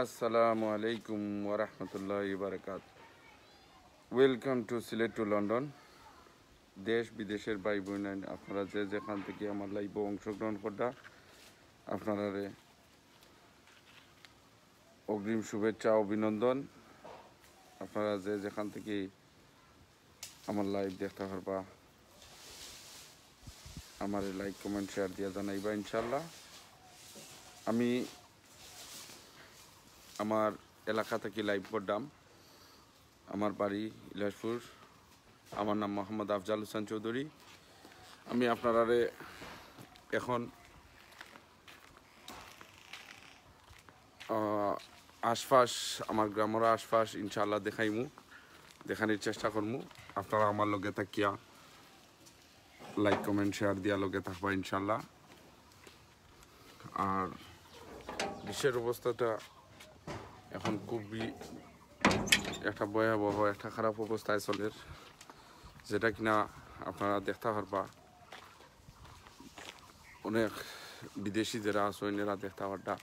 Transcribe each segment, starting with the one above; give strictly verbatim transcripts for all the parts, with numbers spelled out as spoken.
আসসালামু আলাইকুম ওয়া রাহমাতুল্লাহি ওয়া বারাকাতুহু। Welcome to Sylhet to London. দেশ বিদেশের ভাই বোন, আপনারা যে যেখান থেকে আমার লাইভে অংশগ্রহণ কররা, আপনারারে অগ্রিম শুভেচ্ছা, অভিনন্দন। আপনারা যে যেখান থেকে আমার লাইভ দেখতা পারবা, আমারে লাইক, কমেন্ট, শেয়ার দিয়া জানাইবা ইনশাআল্লাহ। আমি আমার এলাকা থাকি লাইভ কররাম। আমার বাড়ি ইলাসপুর। আমার নাম মোহাম্মদ আফজাল হোসেন চৌধুরী। আমি আপনারারে এখন, আহ, আশপাশ, আমার গ্রামর আশপাশ ইনশাআল্লাহ দেখাইমু, দেখানির চেষ্টা করমু। আপনারা আমার লগে থাকিয়া লাইক, কমেন্ট, শেয়ার দিয়া লগে থাকবা ইনশাআল্লাহ। আর দেশের অবস্থাটা এখন খুবই একটা ভয়াবহ, একটা খারাপ অবস্থায় চলের, যেটা কিনা আপনারা দেখতা পারবা। অনেক বিদেশি যেরা আছইন, এরা দেখতা পারবা,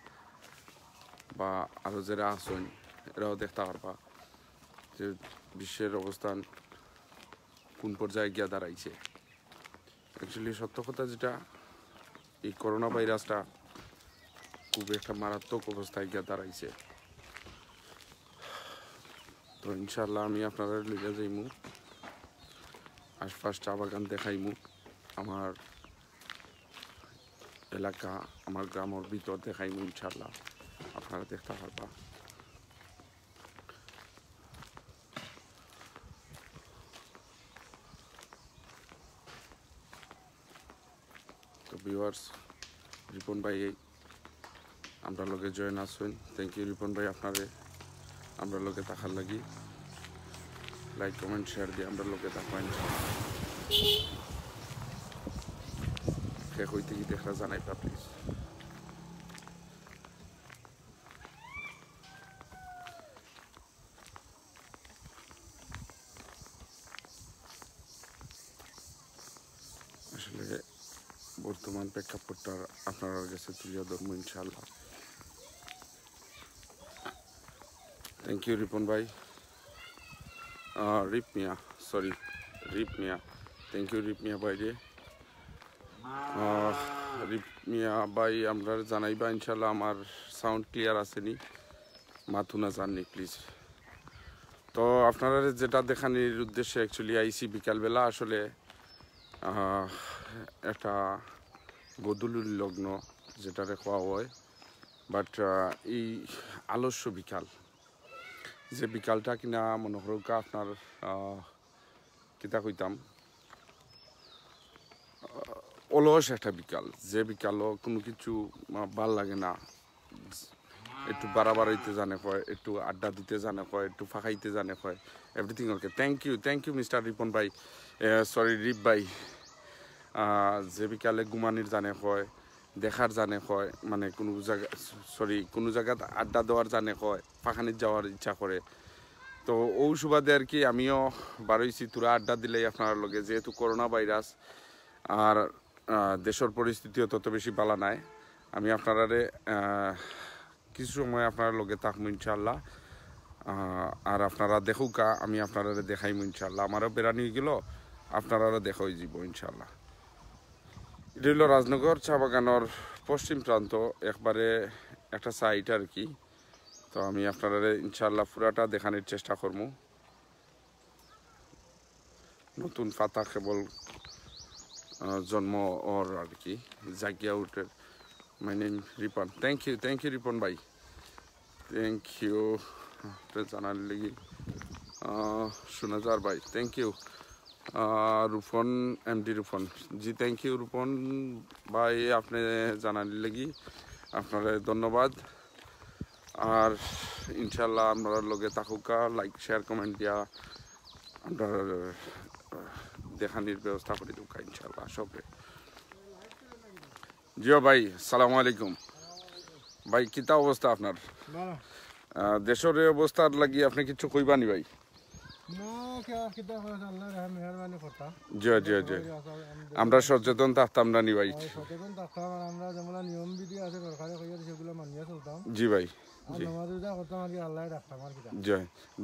বা আরও যেরা আছইন, এরাও দেখতা পারবা যে বিশ্বের অবস্থান কোন পর্যায়ে গিয়া দাঁড়াইছে। অ্যাকচুয়ালি সত্য কথা যেটা, এই করোনা ভাইরাসটা খুব একটা মারাত্মক অবস্থায় গিয়া দাঁড়াইছে। তো ইনশাআল্লাহ আমি আপনারারে লইয়া যাইমু, আশপাশ চা বাগান দেখাইমু, আমার এলাকা, আমার গ্রামর ভিতর দেখাইমু ইনশাআল্লাহ, আপনারা দেখতা পারবা। তো ভিউয়ার্স, রিপন ভাই আমরার লগে জয়েন আছইন। থ্যাংক ইউ রিপন ভাই, আপনারে আমরার লগে থাকার লাগি। লাইক, কমেন্ট, শেয়ার দিয়া আমরার লগে থাকবা ইনশাআল্লাহ। কে কই থাকি দেখরা জানাইবা প্লিজ। আসলে বর্তমান প্রেক্ষাপটটা আপনারার গেছে তুলিয়া ধরমু ইনশাআল্লাহ। থ্যাংক ইউ রিপন ভাই। আহ, রিপ মিয়া, সরি, রিপ মিয়া। থ্যাংক ইউ রিপ মিয়া ভাই রে। আহ, রিপ মিয়া ভাই, আমরারে জানাইবা ইনশাআল্লাহ আমার সাউন্ড ক্লিয়ার আছে নি, মাতু না জাননি প্লিজ। তো আপনারারে যেটা দেখানির উদ্দেশ্যে অ্যাকচুয়ালি আইছি বিকালবেলা, আসলে আহ, একটা গোধূলির লগ্ন যেটারে কওয়া হয়, বাট এই আলস্য বিকাল, যে বিকালটা কিনা মনে করুক্কা আপনার, আহ, কিতা কইতাম, আহ, অলস একটা বিকাল, যে বিকালো কুনু কিছু, আহ, ভালা লাগে না, একটু বাড়াবাড়ি অইতে জানে কয়, একটু আড্ডা দিতে জানে কয়, একটু ফাঁকাইতে জানে কয়, everything okay. Thank you, thank you mister Ripon ভাই, সরি রিপ ভাই। আহ, যে বিকালে ঘুমানির জানে কয়, দেখার জানে কয়, মানে কুনু জাগা, সরি, কুনু জাগাত আড্ডা দেওয়ার জানে কয়, ফাঁকানিত যাওয়ার ইচ্ছা করে। তো অউ সুবাদে আর কি আমিও বারইছি থুড়া আড্ডা দিলাই আপনারার লগে, যেহেতু করোনা ভাইরাস আর, আহ, দেশর পরিস্থিতিও তত বেশি ভালা নায়। আমি আপনারারে, আহ, কিছু সময় আপনারার লগে থাকমু ইনশাআল্লাহ। আহ, আর আপনারা দেখউক্কা, আমি আপনারারে দেখাইমু ইনশাআল্লাহ। আমারও বেড়ানি অইগেলো, আপনারারও দেখা অইযিবো ইনশাআল্লাহ। ইটা অইলো রাজনগর চা বাগানর পশ্চিম প্রান্ত, একবারে একটা সাইড আর কি। তো আমি আপনারারে ইনশাআল্লাহ পুরাটা দেখানির চেষ্টা করমু। নতুন পাতা কেবল, আহ, জন্ম অর আর কি, জাগিয়া উঠের। My name Ripon. Thank you, thank you Ripon ভাই, থ্যাংক ইউ। জানার লাগি, আহ, সুনাজার ভাই, থ্যাংক ইউ। আহ, রূপন, এমডি রূপন, জি থ্যাংক ইউ রূপন ভাই, আপনে জানার লাগি আপনারে ধন্যবাদ। আর ইনশাআল্লাহ আপনারার লগে থাকউক্কা, লাইক, শেয়ার, কমেন্ট দিয়া আমরার, আহ, দেখানির ব্যবস্থা করি দেউক্কা ইনশাআল্লাহ সবে। জিও ভাই, সালামু আলাইকুম। ভাই, কিতা অবস্থা আপনার? ভালা। আহ, দেশর এই অবস্থার লাগি আপনে কিছু কইবা নি ভাই? না, কে আর কিতা করে, আল্লাহর রহম, মেহেরবানি করতা। জি, জি, জি। আমরা সচেতন থাকতাম না নি ভাই। সচেতন থাকতাম, আর আমরা যেগুলা নিয়ম বিধি আছে সরকারে কইয়া দিছে, সেগুলা মানিয়া চলতাম। জি ভাই। আর নামাজ রোজা করতাম, আর কি আল্লাহ রাখতাম, আর কিতা। জি।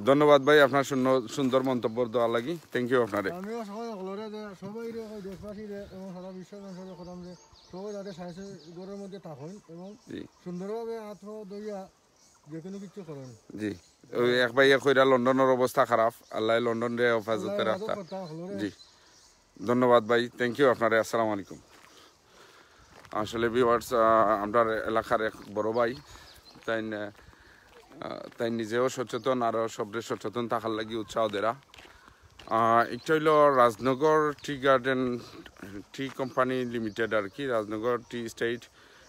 ধন্যবাদ ভাই আপনার সুন্দর, সুন্দর মন্তব্য দেওয়ার লাগি। থ্যাংক ইউ আপনারে। আমিও সবাই সকলরে যে, সবাই রে, ওই দেশবাসী রে এবং সারা বিশ্বের মানুষরে করতাম যে সবাই যাতে সাইসে ঘরের মধ্যে থাকেন এবং জি। সুন্দরভাবে হাত পাও ধইয়া যে কোনো কিছু করেন। জি। ওই এক ভাইয়ে কইরা লন্ডনের অবস্থা খারাপ, আল্লাহ লন্ডন রে হেফাজতে আল্লাহ রাখতা। হেফাজত করতা সকলরে। জি। ধন্যবাদ ভাই, থ্যাংক ইউ আপনারে। আসসালামু আলাইকুম। আসলে ভিউয়ার্স, আমরার এলাকার এক বড় ভাই, তাইন আহ, তাইন নিজেও সচেতন, আরও সবরে সচেতন থাকার লাগি উৎসাহ দেরা। আহ, একটা হইল Rajnagar tea garden, tea company limited আর কি, Rajnagar tea estate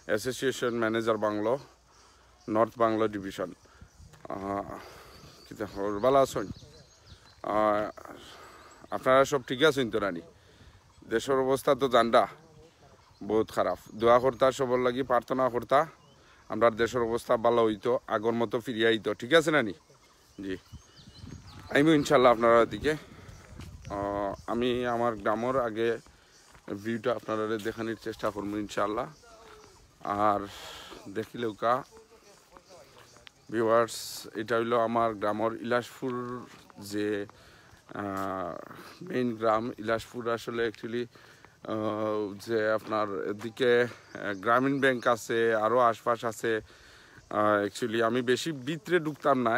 association manager bungalow, north bungalow division. কিতা খবর, ভালা আছইন? আহ, আপনারা সব ঠিক আছইন তো নানি? দেশর অবস্থা তো জানরা বহুত খারাপ। দোয়া করতা সবর লাগি, প্রার্থনা করতা, আমরার দেশর অবস্থা ভালা অইতো, আগর মতো ফিরিয়া আইতো, ঠিক আছে নানি? জি, আইমু ইনশাল্লাহ আপনারার দিকে। আহ, আমি আমার গ্রামর আগে ভিউটা আপনারারে দেখানির চেষ্টা করমু ইনশাল্লাহ। আর দেখিলেউক্কা ভিউয়ার্স, এটা হইল আমার গ্রামর ইলাশপুর যে মেইন গ্রাম ইলাশপুর। আসলে অ্যাকচুয়ালি যে আপনার এদিকে আহ, গ্রামীণ ব্যাংক আছে, আরও আশপাশ আছে। অ্যাকচুয়ালি আমি বেশি ভিতরে ঢুকতাম না,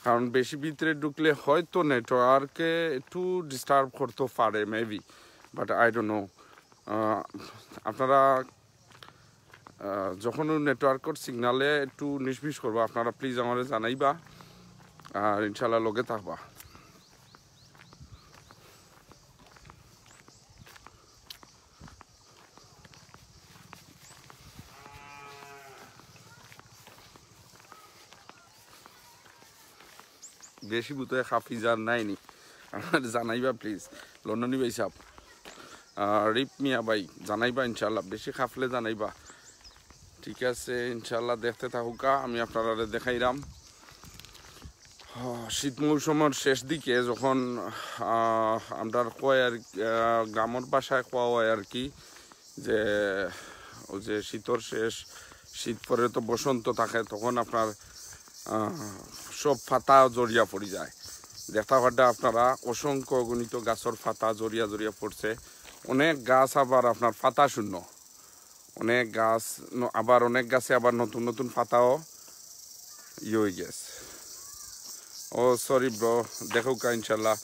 কারণ বেশি ভিতরে ঢুকলে হয়তো নেটওয়ার্কে একটু ডিস্টার্ব করতে পারে, maybe, but I don't know. আপনারা আহ, যখন নেটওয়ার্কর সিগনালে একটু উনিশ বিশ করবা, আপনারা প্লিজ আমারে জানাইবা, আর ইনশাল্লাহ লগে থাকবা। বেশি বুতয় খাফি যার নাইনি, আমার জানাইবা প্লিজ। লন্ডনী ভাই সাহেব, আহ, রিপ মিয়া ভাই, জানাইবা ইনশাল্লাহ, বেশি খাফলে জানাইবা। ঠিক আছে, ইনশাল্লাহ দেখতে থাকুক্কা, আমি আপনারারে দেখাইরাম। আহ, শীত মৌসুমর শেষ দিকে যখন আহ, আমরার কয় আর আহ, গ্রামর ভাষায় কওয়া হয় আর কি, যে ওই যে শীতর শেষ, শীত পরে তো বসন্ত থাকে, তখন আপনার আহ, সব পাতা ঝরিয়া পড়ি যায়। দেখতা পাররা আপনারা অসংখ্য অগণিত গাছর পাতা ঝরিয়া ঝরিয়া পড়ছে। অনেক গাছ আবার আপনার পাতা শূন্য, অনেক গাছ ন-, আবার অনেক গাছে আবার নতুন নতুন পাতাও ইয়ে হয়ে গেছে। ও সরি ব্রো, দেখউক্কা ইনশাল্লাহ।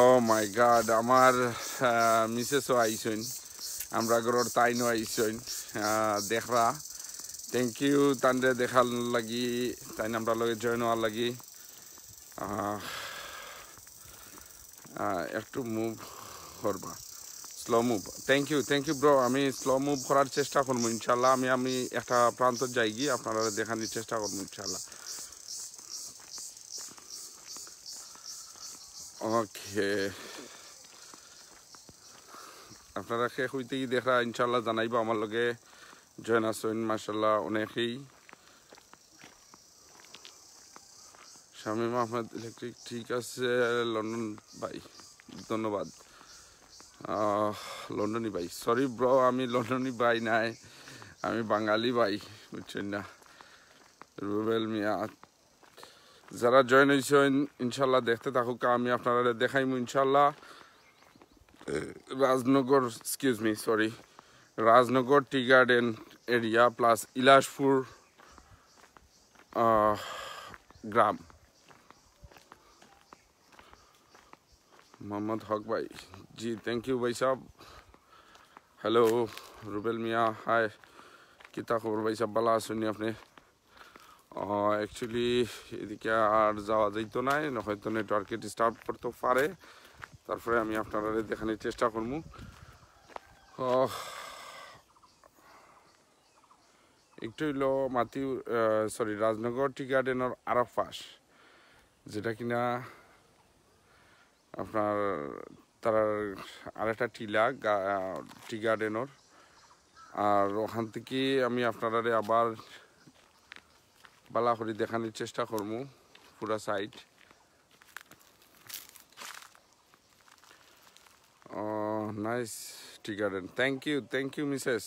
ও মাই গড, আমার মিসেসও আইছইন, আমরা ঘরর তাইনও আইছইন। আহ, দেখরা, থ্যাংক ইউ তানরে দেখার লাগি, তাইন আমরার লগে জয়েন হওয়ার লাগি। আহ, আহ, একটু মুভ করবা, slow move. Thank you, thank you bro. আমি স্লো মুভ করার চেষ্টা করমু ইনশাল্লাহ। আমি আমি একটা প্রান্ত যাইগি, আপনারারে দেখানির চেষ্টা করমু ইনশাল্লাহ। ওকে, আপনারা কে কই থাকি দেখরা ইনশাল্লাহ জানাইবা। আমার লগে জয়েন আছইন মাশাল্লাহ অনেকেই। শামীম আহমেদ ইলেকট্রিক, ঠিক আছে লন্ডন ভাই, ধন্যবাদ। আহ, লন্ডনী ভাই, সরি ব্রো, আমি লন্ডনী ভাই নায়, আমি বাঙালি ভাই, বুঝছইন না। রুবেল মিয়া, যারা জয়েন হইছইন ইনশাল্লাহ দেখতে থাকুক্কা, আমি আপনারারে দেখাইমু ইনশাল্লাহ। Rajnagar, excuse me, sorry, Rajnagar tea garden area plus Ilashpur আহ, গ্রাম। মোহাম্মদ হক ভাই, জি, থ্যাংক ইউ ভাই সাহেব। হ্যালো, রুবেল মিয়া, হাই, কিতা খবর ভাই সাহেব, ভালা আছইন নি আপনি? অ্যাকচুয়ালি এদিকে আর যাওয়া যাইতো নায়, না হয়তো নেটওয়ার্কে ডিস্টার্ব করতে পারে, তারপরে আমি আপনারারে দেখানির চেষ্টা করমু। আহ, একটু হইলো মাতি, সরি, রাজনগর টি গার্ডেনর আরক পাশ, যেটা কিনা আপনার তারার আরেকটা টিলা গা-, টি গার্ডেনর। আর ওখান থেকে আমি আপনারারে আবার ভালা করি দেখানির চেষ্টা করমু পুরা side. Nice tea garden. Thank you, thank you missus.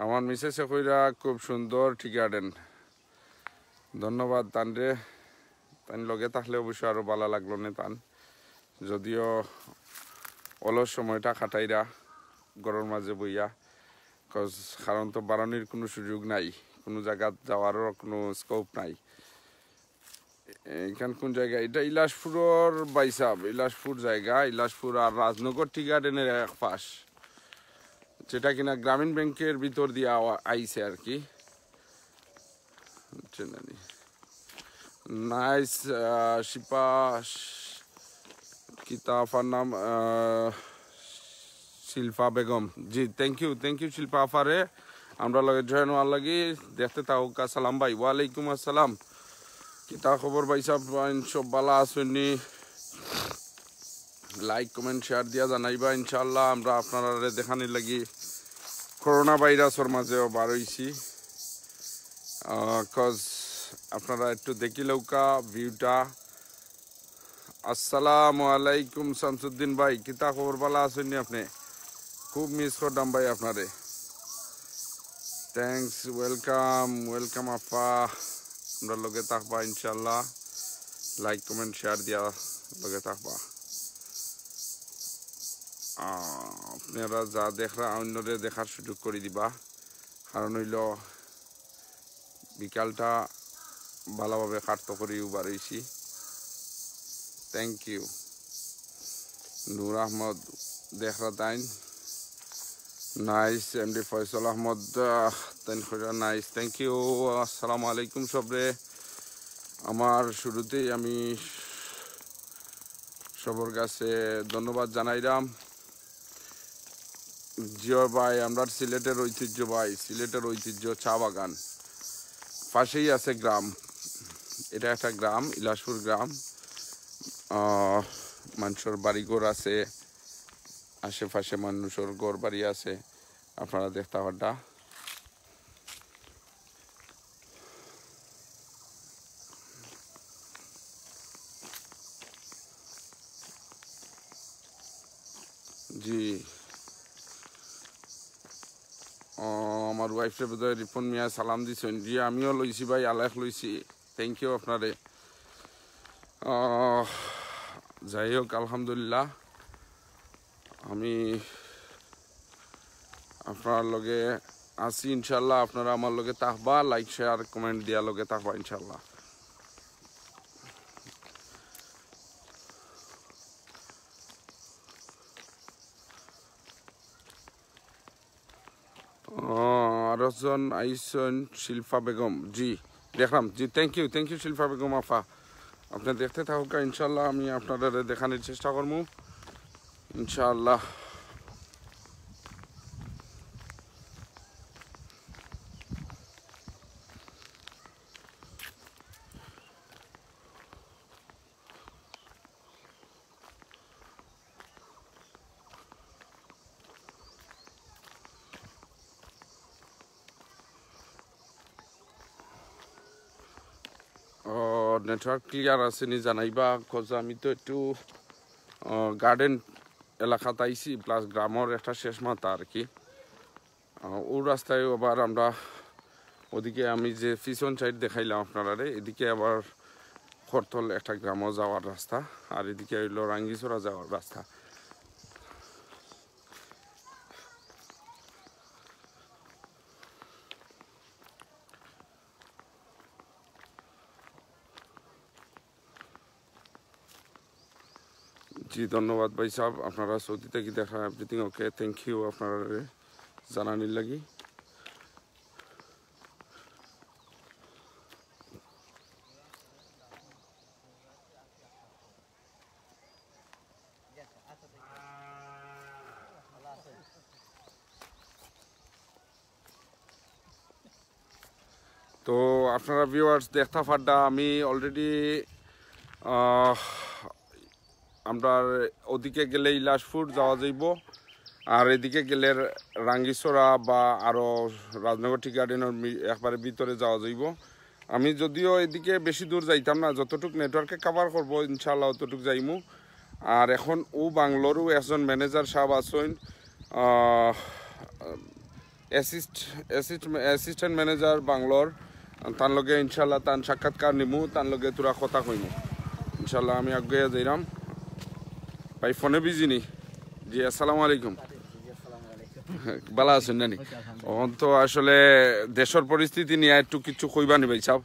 আমার মিসেসে কইরা খুব সুন্দর টি গার্ডেন। ধন্যবাদ তানরে। তান লগে থাকলে অবশ্য আরো ভালা লাগলো নে তান। যদিও অলস সময়টা কাটাইরা ঘরর মাঝে বইয়া, কজ কারণ তো বারনির কোনো সুযোগ নাই, কোনো জাগাত যাওয়ারও কোনো স্কোপ নাই। এখান কোন জায়গা? এটা ইলাশপুরর ভাইসাব, ইলাশপুর জায়গা, ইলাশপুর আর রাজনগর টি গার্ডেনের এক পাশ, যেটা কিনা গ্রামীণ ব্যাংকের ভিতর দিয়া আওয়া-, আইছে আর কি। বুঝছেন নি? নাইস, আহ, শিপা, কিতা আফার নাম, আহ, শিল্পা বেগম। জি, thank you, thank you Shilpa আফারে। আমরা লগে জয়েন হওয়ার লাগি দেখতে থাকুক। আসসালাম ভাই। ওয়ালাইকুম আসসালাম। কিতা খবর ভাইসাব? সব ভালা আছইন নি? লাইক, কমেন্ট, শেয়ার দিয়া জানাইবা ইনশাআল্লাহ। আমরা আপনারারে দেখানির লাগি করোনা ভাইরাসর মাঝেও বার হইছি, কজ আপনারা একটু দেখিলউক্কা ভিউটা। আসসালামু আলাইকুম শামসুদ্দিন ভাই, কিতা খবর? ভালা আছইন নি আপনে? খুব মিস করতাম ভাই আপনারে। থ্যাংকস, ওয়েলকাম, ওয়েলকাম আফা। আমরা লগে থাকবা ইনশাআল্লাহ। লাইক, কমেন্ট, শেয়ার দিয়া লগে থাকবা। আহ, আপনারা যা দেখরা, অন্যরে দেখার সুযোগ করি দিবা। কারণ হইল, বিকালটা ভালাভাবে কাটতো করি উবার হইছি। Thank you. নূর আহমদ দেখরা তাইন। নাইস। এমডি ফয়সল আহমদ, আহ, তাইন কইরা নাইস। Thank you. আসসালামু আলাইকুম সবরে। আমার শুরুতেই আমি সবর কাছে ধন্যবাদ জানাইলাম। জিও ভাই, আমরা সিলেটের ঐতিহ্য ভাই, সিলেটের ঐতিহ্য চা বাগান, পাশেই আছে গ্রাম। এটা একটা গ্রাম, ইলাশপুর গ্রাম। আহ, মানুষের বাড়িঘর আছে, আশেপাশে মানুষের ঘর বাড়ি আছে, আপনারা দেখতে পাররা। জি। ও, আমার ওয়াইফরে বোধহয় রিপন মিয়া সালাম দিছইন। জি, আমিও লইছি ভাই, আলেখ লইছি। থ্যাংক ইউ আপনারে। আহ, যাই হোক, আলহামদুলিল্লাহ, আমি আপনার লগে আছি ইনশাআল্লাহ। আপনারা আমার লগে থাকবা, লাইক, শেয়ার, কমেন্ট দিয়া লগে থাকবা ইনশাআল্লাহ। ও, আরো জন আইছইন শিল্পা বেগম। জি, দেখলাম। জি, thank you, thank you Shilpa Begum আফা। আপনি দেখতে থাকুক, ইনশাআল্লাহ আমি আপনারে দেখানির চেষ্টা করমু, ইনশাআল্লাহ। ও, নেটওয়ার্ক ক্লিয়ার আছে নি জানাইবা, কজ আমি তো একটু, ও, গার্ডেন এলাকাত আইছি, প্লাস গ্রামর একটা শেষ মাথা আর কি। আহ, ও রাস্তায় আবার আমরা ওদিকে আমি যে পিছন সাইড দেখাইলাম আপনারারে, এদিকে আবার খরতল একটা গ্রামও যাওয়ার রাস্তা, আর এদিকে হইলো রাঙ্গিছড়া যাওয়ার রাস্তা। জি, ধন্যবাদ ভাই সাহেব, আপনারা সৌদি থাকি দেখা, এভরিথিং ওকে, থ্যাংক ইউ আপনারারে জানানির লাগি। তো আপনারা ভিউয়ার্স দেখতা পাররা, আমি অলরেডি আমরা ওদিকে গেলে ইলাশপুর যাওয়া যাইব, আর এদিকে গেলে রাঙ্গিছড়া বা আরও রাজনগর টি গার্ডেনের মি-, একবারে ভিতরে যাওয়া যাইব। আমি যদিও এদিকে বেশি দূর যাইতাম না, যতটুক নেটওয়ার্কে কভার করব ইনশাআল্লাহ অতটুক যাইমু। আর এখন ও বাংলোরও একজন ম্যানেজার সাহেব আছইন, আহ, অ্যাসিস্ট অ্যাসিস্ট অ্যাসিস্ট্যান্ট ম্যানেজার বাংলোর। তার লগে ইনশাল্লাহ তান সাক্ষাৎকার নিমু, তার লগে তোরা কথা কইমু। ইনশাল্লাহ আমি আগে যাইরাম। ভাই ফোনে বিজি নি? জি, আসসালামু আলাইকুম। ভালা আছইন নানি? অখন তো আসলে দেশর পরিস্থিতি নিয়া একটু কিছু কইবা নি ভাই সাহেব?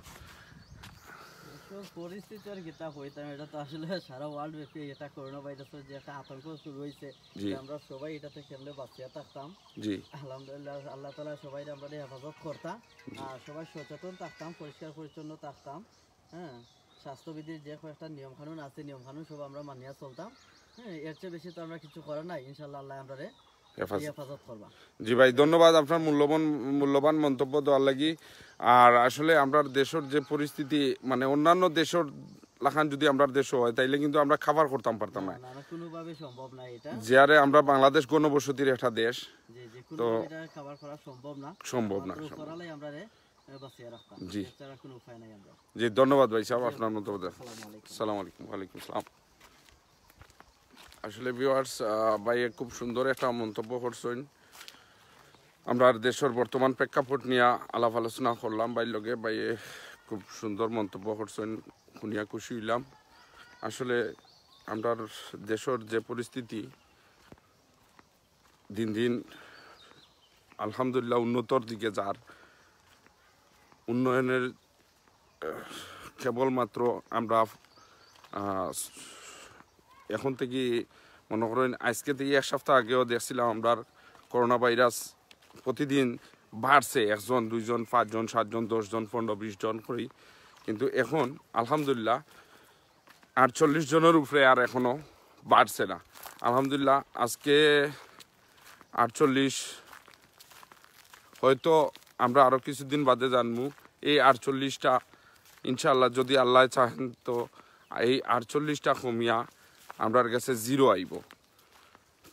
দেশর পরিস্থিতি আর কিতা কইতাম, এটা তো আসলে সারা ওয়ার্ল্ড ব্যাপী এটা করোনা ভাইরাসের যে একটা আতঙ্ক শুরু হইছে, জি। যে আমরা সবাই এটাতে কেমনে বাঁচিয়া থাকতাম। জি। আলহামদুলিল্লাহ, আল্লাহ তাআলা সবাই আমরা হেফাজত করতা। জি। আর সবাই সচেতন থাকতাম, পরিষ্কার পরিচ্ছন্ন থাকতাম। হ্যাঁ, স্বাস্থ্যবিধির যে কয়েকটা নিয়ম কানুন আছে, নিয়ম কানুন সব আমরা মানিয়া চলতাম। হ্যাঁ, এর চেয়ে বেশি তো আমরা কিছু করার নাই। ইনশাল্লাহ আল্লাহ আমরারে হেফাজত। হেফাজত করবা। জি ভাই, ধন্যবাদ আপনার মূল্যবান মূল্যবান মন্তব্য দেওয়ার লাগি। আর আসলে আমরার দেশর যে পরিস্থিতি, মানে অন্যান্য দেশর লাখান যদি আমরার দেশও হয়, তাইলে কিন্তু আমরা কাভার করতাম পারতাম না, না। না, না, কোনোভাবে সম্ভব না এটা। যেয়ারে আমরা বাংলাদেশ গণবসতির একটা দেশ, যে, যে তো কোনোভাবে এটা কাভার করা সম্ভব না। সম্ভব না, একমাত্র সম্ভব। উপরআলাই আমরারে, এ, বাঁচিয়ে রাখতাম। জি। এছাড়া কোনো উপায় নাই আমরা। জি, ধন্যবাদ ভাই সাহেব, জি, আপনার মন্তব্য দেন। আসসালামু আলাইকুম। আসসালামু আলাইকুম, ওয়ালাইকুম আসসালাম। আসলে ভিউয়ার্স, ভাইয়ে খুব সুন্দর একটা মন্তব্য করছইন। আমরার দেশর বর্তমান প্রেক্ষাপট নিয়া আলাপ আলোচনা করলাম ভাইর লগে। ভাইয়ে খুব সুন্দর মন্তব্য করছইন, শুনিয়া খুশি হইলাম। আসলে আমরার দেশর যে পরিস্থিতি, দিন দিন আলহামদুলিল্লাহ উন্নতর দিকে যার। উন্নয়নের, আহ, কেবলমাত্র আমরা, আহ, এখন থেকে মনে করেন আজকে থেকে এক সপ্তাহ আগেও দেখছিলাম আমরার করোনা ভাইরাস প্রতিদিন বাড়ছে, একজন, দুইজন, পাঁচজন, সাতজন, দশজন, পনেরো, বিশ জন করি। কিন্তু এখন আলহামদুলিল্লাহ আটচল্লিশ জনের উপরে আর এখনো বাড়ছে না। আলহামদুলিল্লাহ আজকে আটচল্লিশ, হয়তো আমরা আরও কিছুদিন বাদে জানমু এই আটচল্লিশটা, ইনশাআল্লাহ যদি আল্লাহ চাহেন তো এই আটচল্লিশটা কমিয়া আমরার গেছে জিরো আইবো।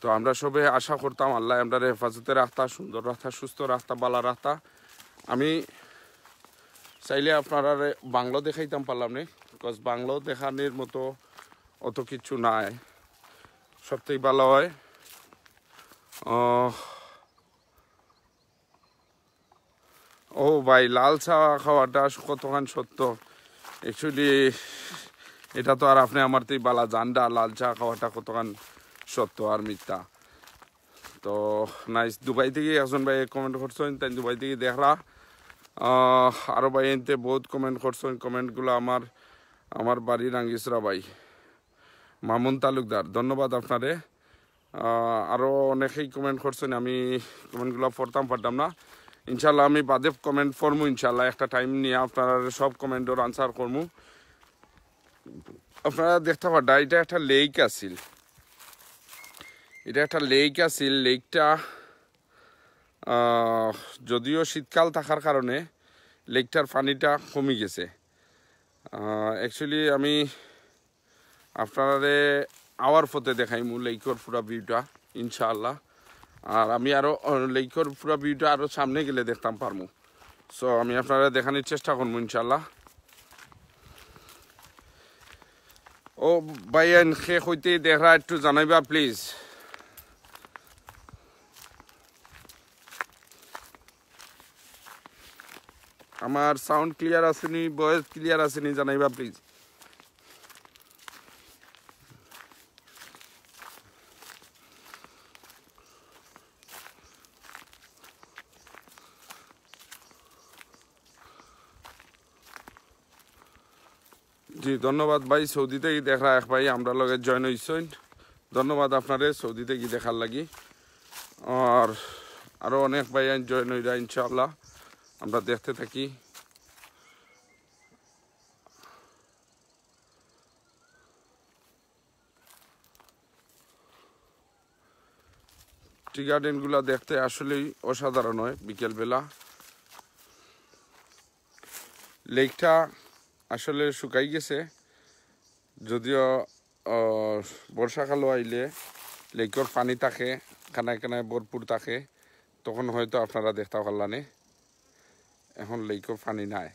তো আমরা সবে আশা করতাম আল্লাহ আমরারে হেফাজতে রাখতা, সুন্দর রাখতা, সুস্থ রাখতা, বালা রাখতা। আমি চাইলে আপনারারে বাংলো দেখাইতাম পারলাম নে, বিকজ বাংলো দেখানির মতো অত কিছু নাই। সবথেকে ভালো হয়, আহ, ও ভাই, লাল চা খাওয়াটা কতখান সত্য? অ্যাকচুয়ালি এটা তো আর আপনি আমার তেই বালা জানডা, লাল চা খাওয়াটা কতখান সত্য আর মিথ্যা। তো নাইস, দুবাই থেকে একজন ভাই কমেন্ট করছইন, তাই দুবাই থেকে দেখরা। আহ, আরো ভাই এনতে বহুত কমেন্ট করছইন, কমেন্টগুলো আমার, আমার বাড়ি রাঙ্গিসরা ভাই। মামুন তালুকদার, ধন্যবাদ আপনারে। আহ, আরো অনেকেই কমেন্ট করছইন, আমি কমেন্টগুলো পড়তাম পারতাম না। ইনশাল্লাহ আমি বাদে কমেন্ট পড়মু, ইনশাল্লাহ একটা টাইম নিয়ে আপনারা সব কমেন্টর আনসার করমু। আপনারা দেখতা পাররা, এটা একটা লেক আছিল, এটা একটা লেক আছিল। লেকটা, আহ, যদিও শীতকাল থাকার কারণে লেকটার পানিটা কমি গেছে। অ্যাকচুয়ালি আমি আপনারারে আওয়ার পথে দেখাইমু লেকর পুরা ভিউটা ইনশাআল্লাহ। আর আমি আরো, আহ, লেকর পুরা ভিউটা আরো সামনে গেলে দেখতাম পারমু। সো আমি আপনারারে দেখানির চেষ্টা করমু ইনশাআল্লাহ। ও ভাইয়াইন, কে কইতে দেখরা একটু জানাইবা প্লিজ। আমার সাউন্ড ক্লিয়ার আছে নি, ভয়েস ক্লিয়ার আছে নি, জানাইবা প্লিজ। জি, ধন্যবাদ ভাই। সৌদি থেকে দেখরা এক ভাই আমরার লগে জয়েন হইছইন, ধন্যবাদ আপনারে সৌদি থেকে দেখার লাগি। আর আরো অনেক ভাই জয়েন হইরা ইনশাআল্লাহ, আমরা দেখতে থাকি। টি গার্ডেনগুলা দেখতে আসলেই অসাধারণ হয় বিকেলবেলা। লেকটা আসলে শুকাই গেছে, যদিও, আহ, বর্ষাকালও আইলে লেকর পানি থাকে, কানায় কানায় ভরপুর থাকে, তখন হয়তো আপনারা দেখতা পারলানে। এখন লেকও পানি নাই।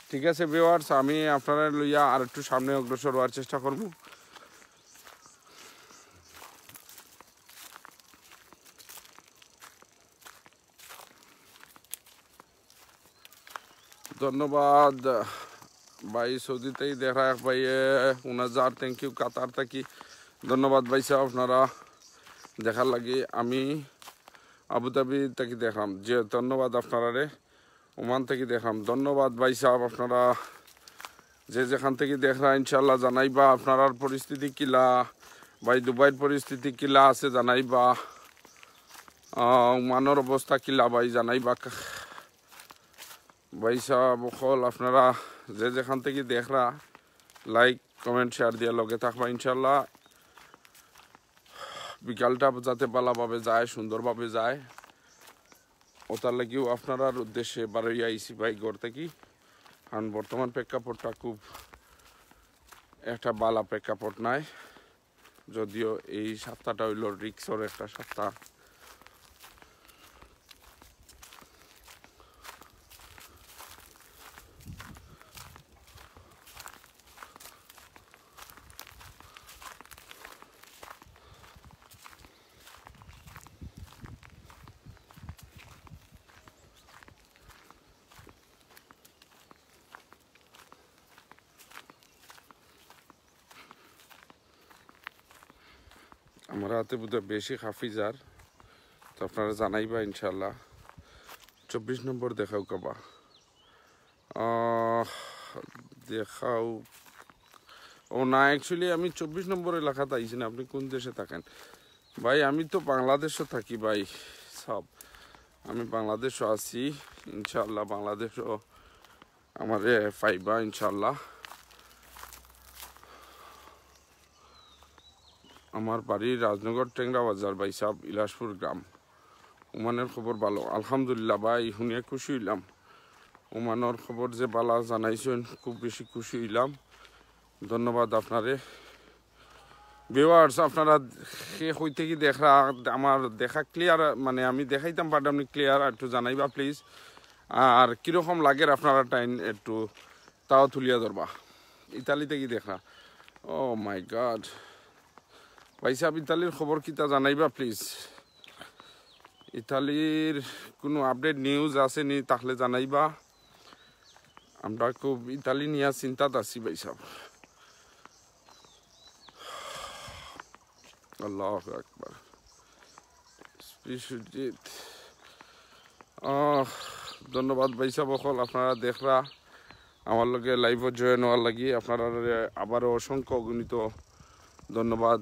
ঠিক আছে ভিউয়ার্স, আমি আপনারা লইয়া আর একটু সামনে অগ্রসর হওয়ার চেষ্টা করমু। ধন্যবাদ ভাই, সৌদি থাকি দেখরা এক ভাইয়ে উনাজার, thank you। কাতার থাকি ধন্যবাদ ভাই সাহেব, আপনারা দেখার লাগি। আমি আবুধাবি থাকি দেখরাম, যে ধন্যবাদ আপনারারে। ওমান থাকি দেখরাম, ধন্যবাদ ভাই সাহেব। আপনারা যে যেখান থাকি দেখরা, ইনশাআল্লাহ জানাইবা আপনারার পরিস্থিতি কিলা, ভাই দুবাইর পরিস্থিতি কিলা আছে জানাইবা, আহ, ওমানর অবস্থা কিলা ভাই জানাইবা। ভাই সাহেব অকল, আপনারা যে যেখান থাকি দেখরা, like, comment, share দিয়া লগে থাকবা ইনশাআল্লাহ। বিকালটা যাতে ভালাভাবে যায়, সুন্দরভাবে যায়, ওটার লাগিও আপনারার উদ্দেশ্যে বারইয়া আইছি ভাই ঘর থাকি। কারণ বর্তমান প্রেক্ষাপটটা খুব একটা ভালা প্রেক্ষাপট নাই, যদিও এই সপ্তাহটা অইলো risk-র একটা সপ্তাহ। আমার আতে বোধহয় বেশি কাফি যার, তো আপনারা জানাইবা ইনশাআল্লাহ। চব্বিশ নম্বর দেখাও কাবা। আহ, দেখাও। ও না, actually আমি চব্বিশ নম্বর এলাকাত আইছি না। আপনি কোন দেশে থাকেন? ভাই, আমি তো বাংলাদেশো থাকি ভাই সাহেব, আমি বাংলাদেশো আছি। ইনশাআল্লাহ বাংলাদেশো আমারে পাইবা ইনশাআল্লাহ। আমার বাড়ি রাজনগর টেংরা বাজার ভাই সাহেব, ইলাশপুর গ্রাম। ওমানর খবর ভালো, আলহামদুলিল্লাহ ভাই, হুনিয়া খুশি অইলাম। ওমানর খবর যে ভালা জানাইছইন, খুব বেশি খুশি অইলাম। ধন্যবাদ আপনারে। Viewers, আপনারা কে কই থাকি দেখরা, আমার দেখা clear, মানে আমি দেখাইতাম পারতাম নি clear, একটু জানাইবা please। আর কিরকম লাগের আপনারা টাইম একটু তাও তুলিয়া ধরবা। ইতালি থাকি দেখরা। Oh my God। ভাই সাহেব, ইতালির খবর কিতা জানাইবা please। ইতালির কোনো update news আছে নি তাহলে জানাইবা। আমরা খুব ইতালি নিয়া চিন্তাত আছি ভাই সাহেব। আল্লাহু আকবার। বিশ্বজিৎ, আহ, ধন্যবাদ ভাই সাহেব অকল, আপনারা দেখরা আমার লগে live-ও join অওয়ার লাগি। আপনারারে আবারও অসংখ্য অগণিত ধন্যবাদ।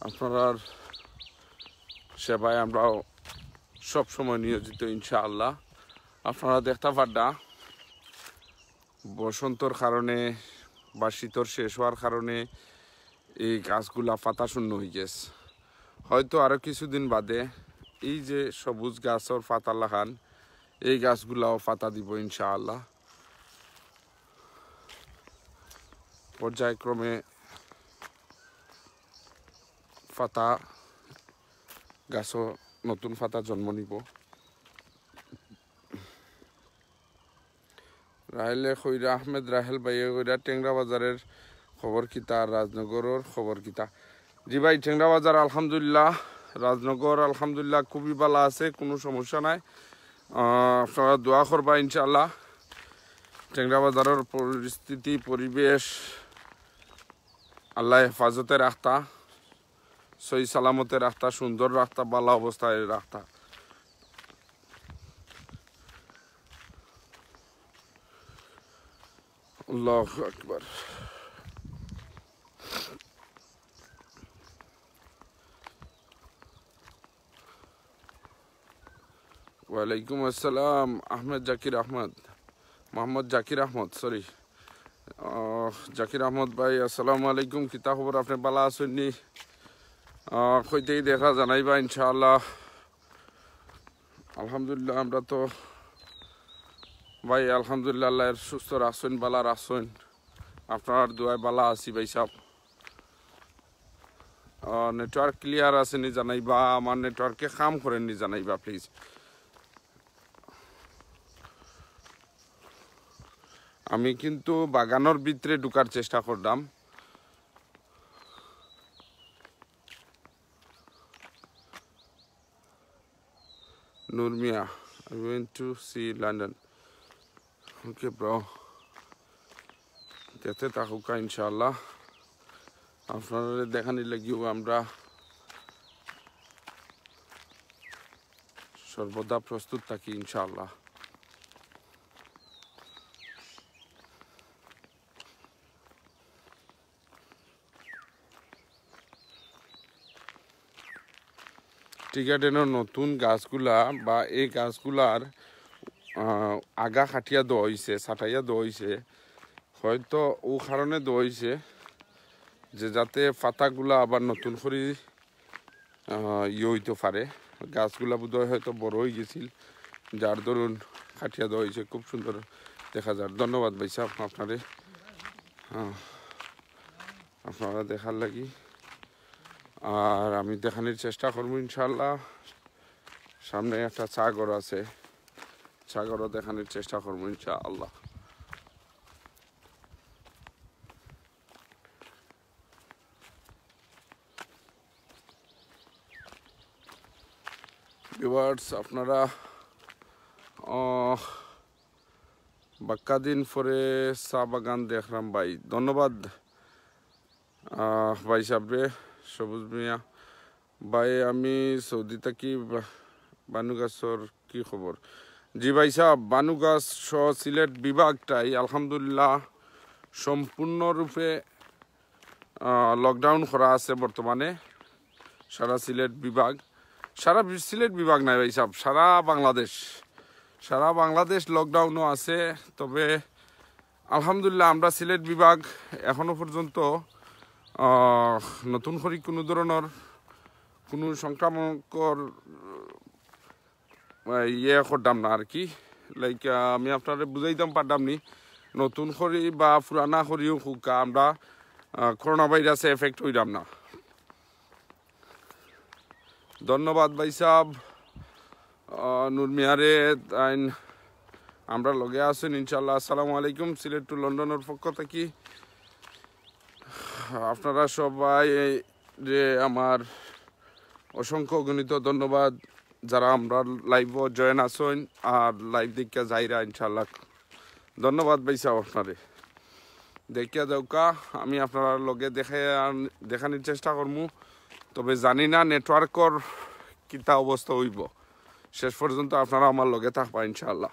আপনারার সেবায় আমরাও সব সময় নিয়োজিত ইনশাআল্লাহ। আপনারা দেখতা পাররা বসন্তর কারণে বা শীতর শেষ অওয়ার কারণে এই গাছগুলা পাতা শূন্য অইগেছে। হয়তো আরো কিছুদিন বাদে এই যে সবুজ গাছর পাতা লাখান, এই গাছগুলাও পাতা দিব ইনশাআল্লাহ। পর্যায়ক্রমে পাতা গাছও নতুন পাতা জন্ম নিব। রাহেলে কইরা, আহমেদ রাহেল ভাইয়ে কইরা, টেংরা বাজারের খবর কিতা, রাজনগরর খবর কিতা? জি ভাই, টেংরা বাজার আলহামদুলিল্লাহ, রাজনগর আলহামদুলিল্লাহ খুবই ভালা আছে, কোনো সমস্যা নাই। আহ, আপনারা দোয়া করবা ইনশাআল্লাহ। টেংরা বাজারের পরিস্থিতি, পরিবেশ আল্লাহ হেফাজতে রাখতা, সহি সালামতে রাখতা, সুন্দর রাখতা, ভালা অবস্থায় রাখতা। আল্লাহু আকবার। ওয়ালাইকুম আসসালাম, আহমেদ জাকির আহমদ, মোহাম্মদ জাকির আহমদ, সরি। আহ, জাকির আহমদ ভাই, আসসালামু আলাইকুম, কিতা খবর? আপনি ভালা আছইন নি? আহ, কই থাকি দেখরা জানাইবা ইনশাআল্লাহ। আলহামদুলিল্লাহ, আমরা তো ভাই আলহামদুলিল্লাহ, আল্লাহ সুস্থ রাখছইন, ভালা রাখছইন, আপনারার দোয়ায় ভালা আছি ভাই সাহেব। আহ, network clear আছে নি জানাইবা, আমার network-এ কাম করে নি জানাইবা please। আমি কিন্তু বাগানর ভিতরে ঢুকার চেষ্টা করলাম। Nurmia, I went to see London. Okay bro, দেখতে থাকুকা ইনশাআল্লাহ। আপনারারে দেখানির লাগিও আমরা সর্বদা প্রস্তুত থাকি ইনশাআল্লাহ। টি গার্ডেনর নতুন গাছগুলা বা এই গাছগুলার, আহ, আগা কাটিয়া দেওয়া অইছে, ছাটাইয়া দেওয়া অইছে, হয়তো অউ কারণে দেওয়া অইছে যে যাতে পাতাগুলা আবার নতুন করি, আহ, ইয়ে অইতো পারে। গাছগুলা বোধহয় হয়তো বড় অইগেছিল, যার দরুন কাটিয়া দেওয়া অইছে। খুব সুন্দর দেখা যার। ধন্যবাদ ভাইসাব আপনারে, আহ, আপনারা দেখার লাগি। আর আমি দেখানির চেষ্টা করমু ইনশাআল্লাহ। সামনে একটা চা ঘর আছে, চা ঘরও দেখানির চেষ্টা করমু ইনশাআল্লাহ। ভিউয়ার্স, আপনারা, আহ, বাক্কা দিন পরে চা বাগান দেখরাম ভাই, ধন্যবাদ। আহ, ভাইসাবরে, সবুজ মিয়া ভাই, আমি সৌদি থাকি। বা-, বানুগাছর কি খবর? জি ভাইসাব, বানুগাছ সহ সিলেট বিভাগটাই আলহামদুলিল্লাহ সম্পূর্ণরূপে, আহ, লকডাউন করা আছে বর্তমানে সারা সিলেট বিভাগ। সারা বি-, সিলেট বিভাগ নাই ভাইসাব, সারা বাংলাদেশ, সারা বাংলাদেশ লকডাউনও আছে। তবে আলহামদুলিল্লাহ, আমরা সিলেট বিভাগ এখনো পর্যন্ত, আহ, নতুন করি কোনো ধরনের কোনো সংক্রামকর, আহ, ইয়ে করতাম না আর কি। লাইক, আহ, আমি আপনারে বুঝাইতাম পারতাম নি, নতুন করি বা পুরানা করিও হোক, আমরা, আহ, করোনা ভাইরাসে এফেক্ট হইতাম না। ধন্যবাদ ভাইসাব, আহ, নূর মিয়ারে, তাইন আমরার লগে আছইন ইনশাআল্লাহ। আসসালামু আলাইকুম, সিলেট টু লন্ডনর পক্ষ থাকি আপনারা সবাইরে আমার অসংখ্য অগণিত ধন্যবাদ, যারা আমরার লাইভও জয়েন আছইন আর লাইভ দেখিয়া যাইরা ইনশাআল্লাহ। ধন্যবাদ ভাইসাব আপনারে। দেখিয়া যাউক্কা, আমি আপনারার লগে দেখে আন-, দেখানির চেষ্টা করমু। তবে জানি না নেটওয়ার্কর কিতা অবস্থা অইবো। শেষ পর্যন্ত আপনারা আমার লগে থাকবা ইনশাআল্লাহ।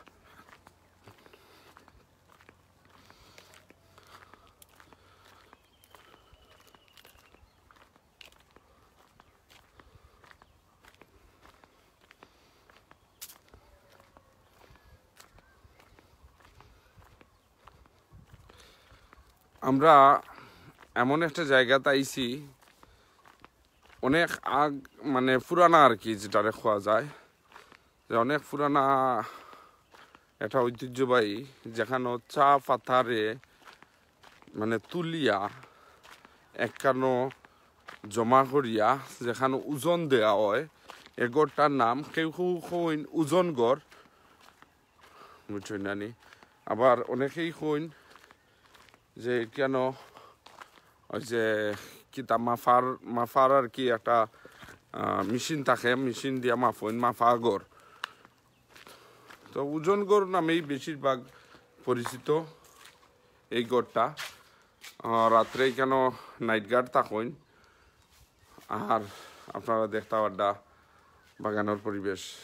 আমরা এমন একটা জায়গাত আইছি, অনেক আগ, মানে, পুরানা আর কি, যেটারে কওয়া যায়, যে অনেক পুরানা একটা ঐতিহ্যবাহী, যেখানো চা পাতারে, মানে, তুলিয়া একখানো জমা করিয়া যেখানো ওজন দেওয়া হয়, এ ঘরটার নাম কেউ কেউ কইন ওজন ঘর, বুঝছইন না নি? আবার অনেকেই কইন যে কেন ওই যে কিতা মাফার, মাফার আর কি একটা, আহ, মেশিন থাকে, মেশিন দিয়া মাফইন, মাফা ঘর। তো ওজন ঘর নামেই বেশিরভাগ পরিচিত এই ঘরটা। আহ, রাত্রে এখানো নাইট গার্ড থাকইন। আর আপনারা দেখতা পাররা বাগানর পরিবেশ।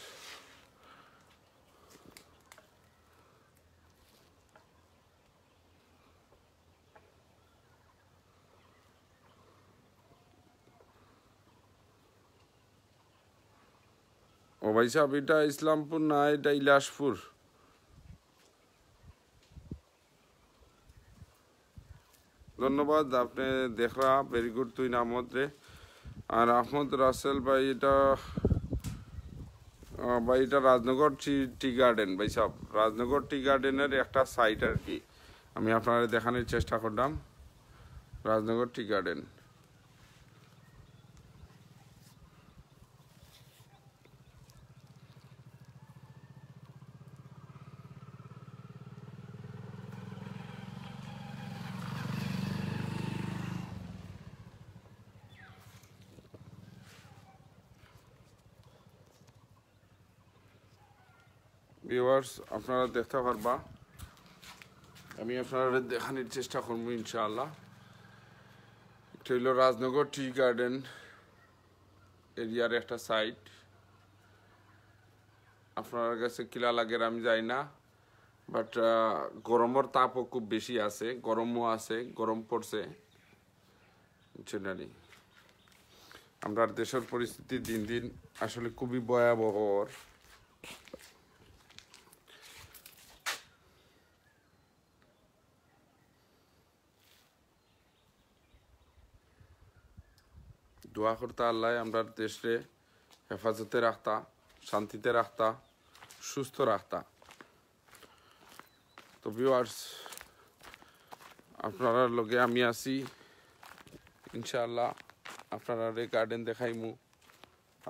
ও ভাইসাব, এটা ইসলামপুর না, এটা ইলাশপুর। ধন্যবাদ, আপনে দেখরা, very good, তুই না আহমদ রে। আর আহমদ রাসেল ভাই, এটা, আহ, ভাই, এটা রাজনগর টি, টি গার্ডেন, ভাইসাব, রাজনগর টি গার্ডেনের একটা সাইড আর কি। আমি আপনারে দেখানির চেষ্টা করলাম রাজনগর টি গার্ডেন। ভিউয়ার্স, আপনারা দেখতা পারবা আমি আপনারারে দেখানির চেষ্টা করমু ইনশাআল্লাহ। এটা হইল রাজনগর টি গার্ডেন এরিয়ার একটা সাইট। আপনারার কাছে কিলা লাগের আমি জানি না, বাট গরমর তাপও খুব বেশি আছে, গরমও আছে, গরম পড়ছে, বুঝছেন নি? আমরার দেশর পরিস্থিতি দিন দিন আসলে খুবই ভয়াবহ অর। দোয়া করতা আল্লাহ আমরার দেশরে হেফাজতে রাখতা, শান্তিতে রাখতা, সুস্থ রাখতা। তো ভিউয়ার্স, আপনারার লগে আমি আছি, ইনশাআল্লাহ আপনারারে গার্ডেন দেখাইমু,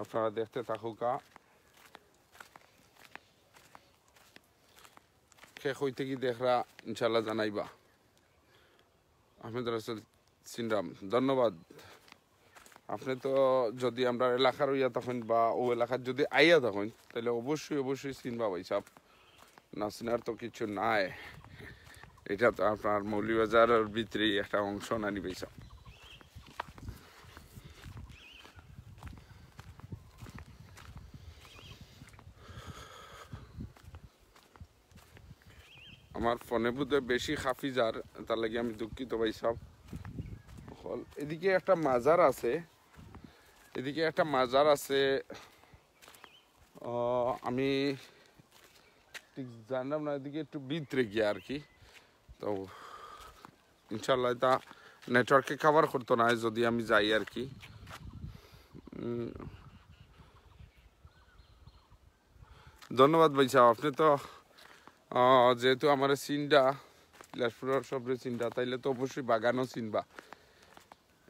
আপনারা দেখতে থাকুকা। কে কই থাকি দেখরা ইনশাআল্লাহ জানাইবা। আহমেদ রাসেল সিনরাম, ধন্যবাদ। আপনি তো যদি আমরার এলাকার অইয়া থাকইন বা ও এলাকাত যদি আইয়া থাকইন, তাইলে অবশ্যই, অবশ্যই চিনবা ভাই সাহেব। না চিনার তো কিছু নাই, এটা তো আপনার মৌলভীবাজারর ভিতরেই একটা অংশ নানি ভাই সাহেব। আমার ফোনে বোধহয় বেশি হাফি যার, তার লাগি আমি দুঃখিত ভাই সাহেব। হল, এদিকে একটা মাজার আছে, এদিকে একটা মাজার আছে। আহ, আমি ঠিক জানলাম না, এদিকে একটু ভিতরে গিয়া আর কি। তো ইনশাল্লাহ এটা নেটওয়ার্কে কভার করতো না যদি আমি যাই আর কি। উম, ধন্যবাদ ভাই সাহেব, আপনি তো আহ, যেহেতু আমার সিনটা বিলাসপুরর সবরে চিনটা, তাইলে তো অবশ্যই বাগানও চিনবা।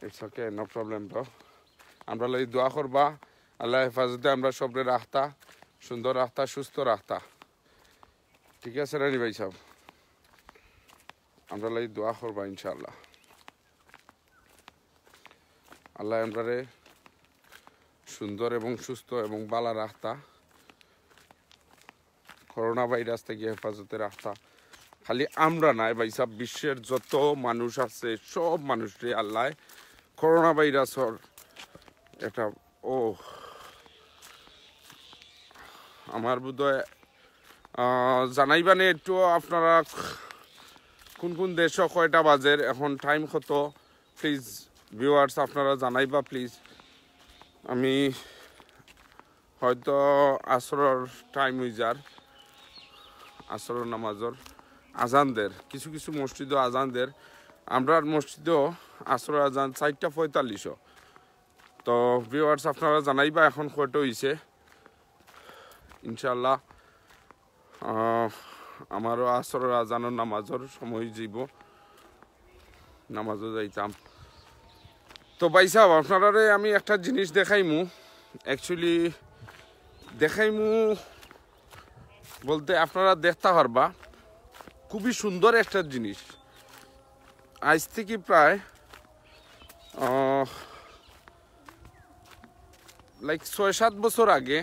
It's okay, no problem bro। আমরা লাগি দোয়া করবা, আল্লাহ হেফাজতে আমরা সবরে রাখতা, সুন্দর রাখতা, সুস্থ রাখতা। ঠিক আছে রানি ভাই সাহেব, আমরা লাগি দোয়া করবা ইনশাআল্লাহ। আল্লাহ আমরারে সুন্দর এবং সুস্থ এবং বালা রাখতা, করোনা ভাইরাস থাকি হেফাজতে রাখতা। খালি আমরা নায় ভাই সাহেব, বিশ্বের যত মানুষ আছে সব মানুষরে আল্লাহ করোনা ভাইরাসর একটা, ও আমার বোধহয় আহ, জানাইবা নে একটু আপনারা কোন কোন দেশো কয়টা বাজের, এখন টাইম কত? প্লিজ ভিউয়ার্স আপনারা জানাইবা প্লিজ। আমি হয়তো আসরর টাইম অই যার, আসরর নামাজর আজান দের, কিছু কিছু মসজিদও আজান দের। আমরার মসজিদও আসরর আজান চাইরটা পঁয়তাল্লিশও। তো ভিউয়ার্স আপনারা জানাইবা এখন কয়টা অইছে। ইনশাআল্লাহ আহ, আমারও আসরর আজানর নামাজর সময় অই যাইবো, নামাজও যাইতাম। তো ভাই সাহেব, আপনারারে আমি একটা জিনিস দেখাইমু, অ্যাকচুয়ালি দেখাইমু বলতে আপনারা দেখতা পারবা, খুবই সুন্দর একটা জিনিস। আইজ থাকি প্রায় আহ, লাইক ছয় সাত বছর আগে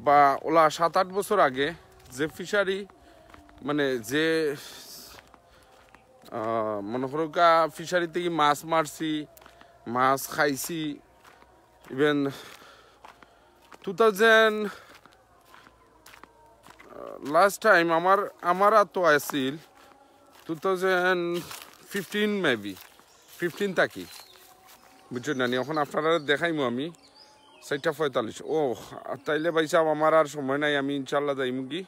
বা ওলা সাত আট বছর আগে যে ফিশারি, মানে যে আহ, মনে করো ফিশারি থাকি মাছ মারছি, মাছ খাইছি, even two thousand last time আমার আমার আতো আছিল two thousand fifteen maybe, fifteen থাকি, বুঝছেন না নি? এখন আপনারা দেখাইমু আমি চাইরটা পঁয়তাল্লিশ। ও, তাইলে ভাই সাহেব আমার আর সময় নাই, আমি ইনশাল্লাহ যাইমু কি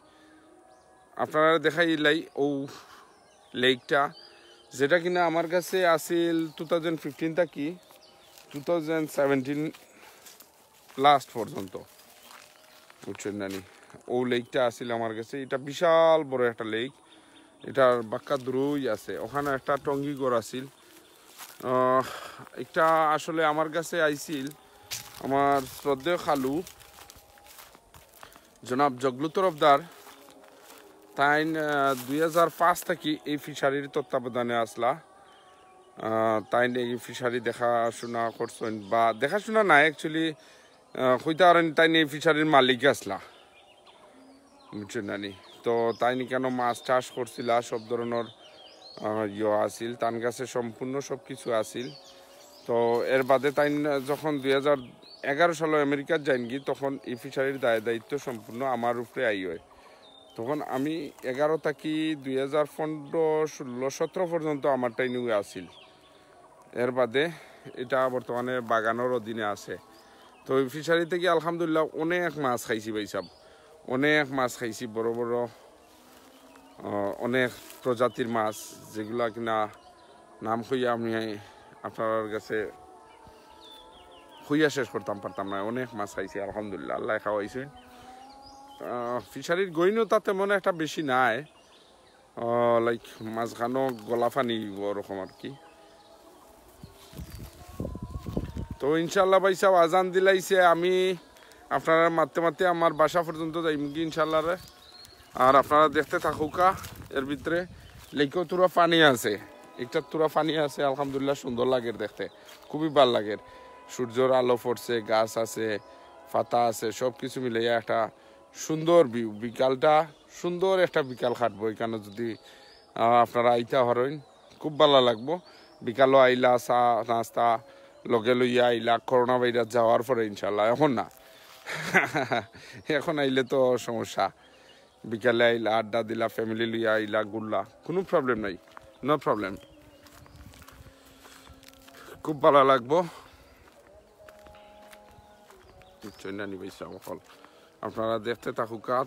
আপনারা দেখাইলাই ও লেকটা, যেটা কিনা আমার কাছে আছিল টু থাউজেন্ড ফিফটিন থাকি টু থাউজেন্ড সেভেন্টিন লাস্ট পর্যন্ত, বুঝছেন না নি? ও লেকটা আছিল আমার কাছে, এটা বিশাল বড় একটা লেক, এটার বাক্কা দূরই আছে। ওখানো একটা টঙ্গি ঘর আছিল। আহ, এটা আসলে আমার কাছে আইছিল আমার শ্রদ্ধেয় খালু জনাব জগলু তরফদার, তাইন আহ, দুই হাজার পাঁচ থাকি এই ফিশারির তত্ত্বাবধানে আসলা। আহ, তাইন এই ফিশারি দেখাশোনা করছইন, বা দেখাশোনা না, অ্যাকচুয়ালি কইতা পারেন তাইন এই ফিশারির মালিক আসলা, বুঝছেন না নি? তো তাইন ইকানো মাছ চাষ করছিলা, সব ধরনর, আহ, ইয়ে আছিল, তান গেছে সম্পূর্ণ সব কিছু আছিল। তো এর বাদে তাইন যখন দুই হাজার এগারো সালো আমেরিকাত যাইনগি, তখন ই ফিশারির দায় দায়িত্ব সম্পূর্ণ আমার উপরে আই অয়। তখন আমি এগারো থাকি দুই হাজার পনেরো, ষোলো, সতেরো পর্যন্ত আমার ট্রেনিং আছিল। এর বাদে এটা বর্তমানে বাগানর অধীনে আছে। তো ই ফিশারি থাকি আলহামদুলিল্লাহ অনেক মাছ খাইছি ভাইসাব, অনেক মাছ খাইছি, বড় বড়, আহ, অনেক প্রজাতির মাছ, যেগুলা কিনা নাম কইয়া আমি আপনারার গেছে কইয়া শেষ করতাম পারতাম না। অনেক মাছ খাইছি আলহামদুলিল্লাহ, আল্লায় খাওয়াইছে। আহ, ফিশারির গইনতা তেমন একটা বেশি নাই, আহ, লাইক মাঝখানো গলা পানি ওরকম আর কি। তো ইনশাল্লাহ ভাইসাব আজান দিলাইছে, আমি আপনারার মারতে মারতে আমার বাসা পর্যন্ত যাইমুগি ইনশাল্লাহ রে। আর আপনারা দেখতে থাকুক্কা, এর ভিতরে লেকও থুড়া পানি আছে, একটা থুড়া পানি আছে, আলহামদুলিল্লাহ সুন্দর লাগের দেখতে, খুবই ভালা লাগের। সূর্যর আলো পড়ছে, গাছ আছে, পাতা আছে, সব কিছু মিলাইয়া একটা সুন্দর ভিউ। বিকালটা সুন্দর একটা বিকাল কাটবো এখানো যদি, আহ, আপনারা আইতা পারইন, খুব ভালা লাগবো। বিকালো আইলা, চা নাস্তা লগে লইয়া আইলা, করোনা ভাইরাস যাওয়ার পরে ইনশাল্লাহ। এখন না, এখন আইলে তো সমস্যা। বিকালে আইলা, আড্ডা দিলা, ফ্যামিলি লইয়া আইলা, ঘুরলা, কোনো প্রবলেম নাই, নো প্রবলেম। খুব ভালা লাগবো। নিশ্চয় নানি ভাইসাব অকল, আপনারা দেখতে থাকুক্কা,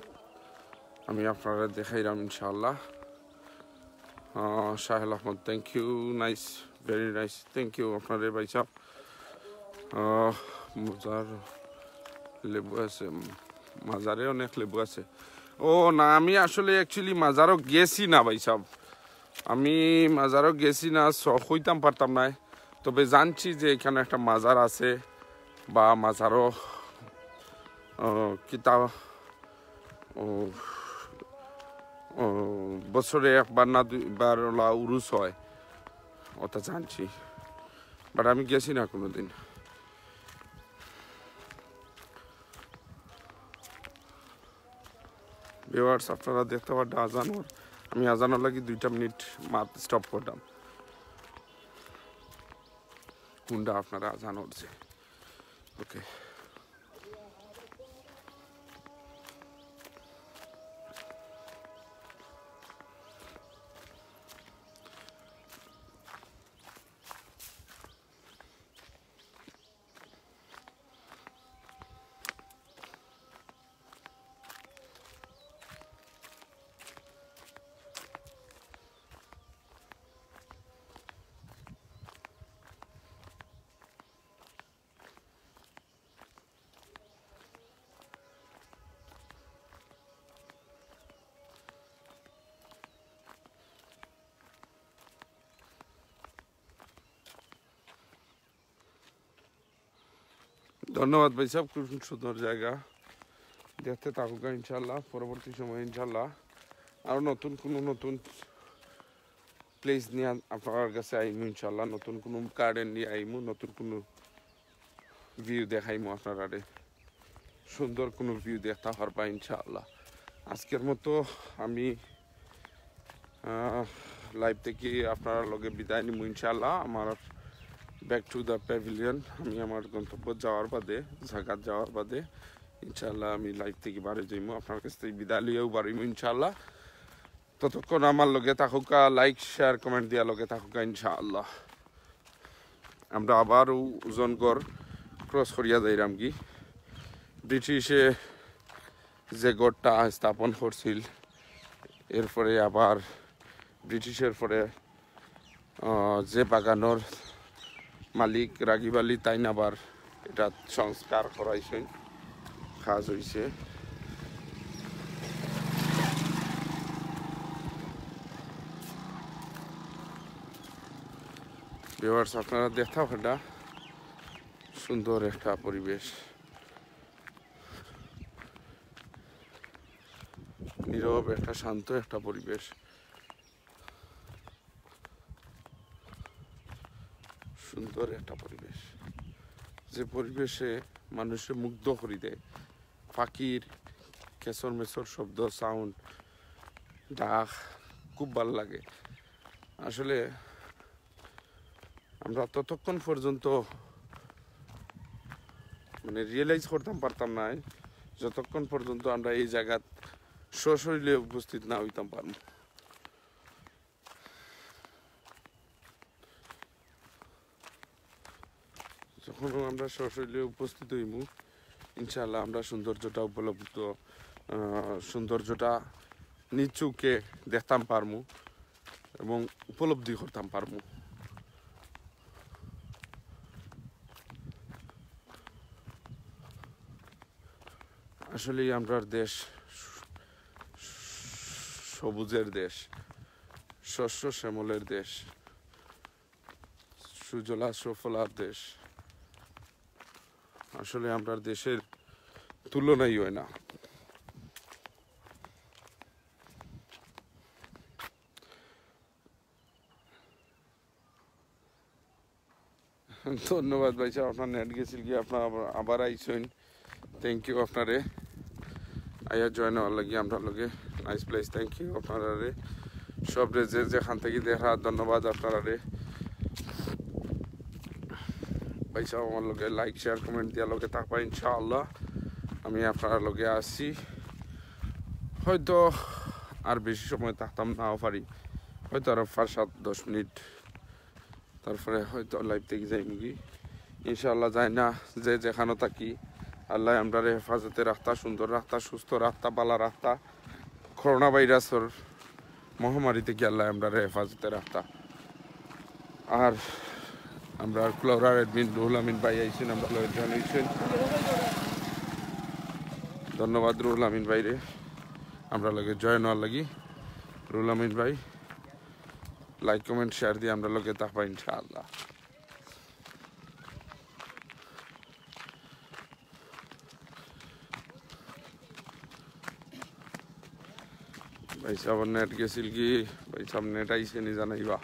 আমি আপনারারে দেখাইরাম ইনশাআল্লাহ। আহ, সাহেল Ahmad, thank you, nice, very nice, thank you আপনারে ভাইসাব। আহ, মজার লেবু আছে, মাজারে অনেক লেবু আছে। ও না, আমি আসলে actually মাজারো গেছি না ভাইসাব, আমি মাজারো গেছি না, so কইতাম পারতাম নায়। তবে জানছি যে এখানো একটা মাজার আছে, বা মাজারো, আহ, কিতা, ও, ও, বছরে একবার না দুইবার ওলা উরুস হয়, ওটা জানছি, but আমি গেছি না কোনোদিন। ভিউয়ার্স, আপনারা দেখতে পাররা আজান অর, আমি আজানর লাগি দুইটা মিনিট মাত স্টপ করলাম। কোনটা আপনারা আজান অর যে, ওকে। ধন্যবাদ ভাইসাব, খুব সুন্দর জায়গা। দেখতে থাকুক্কা ইনশাআল্লাহ, পরবর্তী সময় ইনশাআল্লাহ আরো নতুন কোনো নতুন প্লেস নিয়া আপনারার গেছে আইমু ইনশাআল্লাহ, নতুন কোনো গার্ডেন নিয়া আইমু, নতুন কোনো ভিউ দেখাইমু আপনারারে, সুন্দর কোনো ভিউ দেখতা পারবা ইনশাআল্লাহ। আজকের মতো আমি, আহ, লাইভ থাকি আপনারার লগে বিদায় নিমু ইনশাআল্লাহ। আমার back to the pavilion, আমি আমার গন্তব্য যাওয়ার বাদে, জাগাত যাওয়ার বাদে ইনশাআল্লাহ আমি লাইভ থাকি বারে যাইমু, আপনারার কাছ থাকি বিদায় লইয়াও বারইমু ইনশাআল্লাহ। ততক্ষণ আমার লগে থাকুক্কা, like, share, comment দিয়া লগে থাকুক্কা ইনশাআল্লাহ। আমরা আবারও উজনগড় ক্রস করিয়া যাইরামগি। ব্রিটিশে যে গড়টা স্থাপন করছিল, এরপরে আবার ব্রিটিশের পরে, আহ, যে বাগানর মালিক রাগিব আলী তাইন আবার এটা সংস্কার করাইছইন, কাজ হইছে। ভিউয়ার্স, আপনারা দেখতা পাররা সুন্দর একটা পরিবেশ, নীরব একটা শান্ত একটা পরিবেশ। সুন্দর একটা পরিবেশ, যে পরিবেশে মানুষে মুগ্ধ করি দেয়। পাখির কেসর মেসর শব্দ, সাউন্ড, ডাক খুব ভালা লাগে। আসলে আমরা ততক্ষণ পর্যন্ত মানে রিয়েলাইজ করতাম পারতাম নায়, যতক্ষণ পর্যন্ত আমরা এই জাগাত সশরীরে উপস্থিত না অইতাম পারমু। যখন আমরা সশরীরে উপস্থিত অইমু, ইনশাআল্লাহ আমরা সৌন্দর্যটা উপলব্ধ, আহ, সৌন্দর্যটা নিজ চউখে দেখতাম পারমু এবং উপলব্ধি করতাম পারমু। আসলেই আমরার দেশ সবুজের দেশ, শস্য শ্যামলের দেশ, সুজলা সুফলার দেশ। আসলে আমরার দেশের তুলনাই অয় না। ধন্যবাদ ভাইসাব, আপনার নেট গেছিল কি, আপনার আবার, আবার আইছইন। থ্যাংক ইউ আপনারে, আইয়া জয়েন অওয়ার লাগি আমরার লগে। নাইস প্লেস, থ্যাংক ইউ আপনারারে সবরে, যে যেখান থাকি দেখরা, ধন্যবাদ আপনারারে। ভাইসাব, আমার লগে লাইক, শেয়ার, কমেন্ট দিয়া লগে থাকবা, ইনশাআল্লাহ আমি আপনারার লগে আছি। হয়তো আর বেশি সময় থাকতাম নাও পারি, হয়তো আরো পাঁচ, সাত, দশ মিনিট, তারপরে হয়তো লাইভ থাকি যাইমুগি। ইনশাআল্লাহ, যাই না, যে যেখানো থাকি, আল্লায় আমরারে হেফাজতে রাখতা, সুন্দর রাখতা, সুস্থ রাখতা, ভালা রাখতা, করোনা ভাইরাসর মহামারী থাকি আল্লায় আমরারে হেফাজতে রাখতা। আর আমরার কুলাউড়ার অ্যাডমিন রুহুল আমিন ভাই আইছইন, আমরার লগে জয়েন অইছইন। ধন্যবাদ রুহুল আমিন ভাইরে, আমরার লগে জয়েন অওয়ার লাগি। রুহুল আমিন ভাই, লাইক, কমেন্ট, শেয়ার দিয়া আমরার লগে থাকবা ইনশাআল্লাহ। ভাইসাবর নেট গেছিল কি? ভাইসাব, নেট আইছে নি জানাইবা।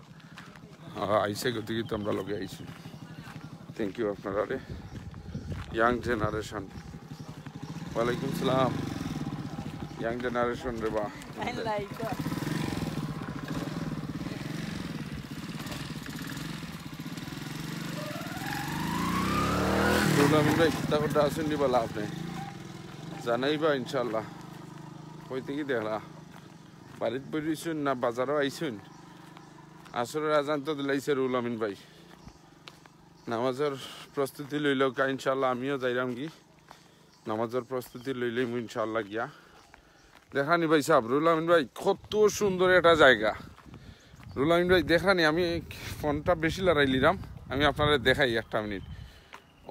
হ্যাঁ, আইছে, গতিকে তো আমরার লগে আইছি। থ্যাংক ইউ আপনারারে। Young generation. ওয়ালাইকুম সালাম। ইয়াং জেনারেশন রে বা। রুহুল আমিন ভাই, কিতা করতা আছইন নি বা লাভ নাই। জানাইবা ইনশাআল্লাহ। কই থাকি দেখরা? বাড়িত বইছইন না বাজারো আইছইন? আসরের আজান তো দিলাইছে রুহুল আমিন ভাই। নামাজর প্রস্তুতি লইলউক্কা, ইনশাআল্লাহ আমিও যাইরামগি। নামাজর প্রস্তুতি লইলাইমু ইনশাআল্লাহ গিয়া। দেখরা নি ভাইসাব, রুহুল আমিন ভাই, কত সুন্দর একটা জাগা। রুহুল আমিন ভাই, দেখরা নি, আমি ফোনটা বেশি লড়াইলিরাম, আমি আপনারারে দেখাই একটা মিনিট।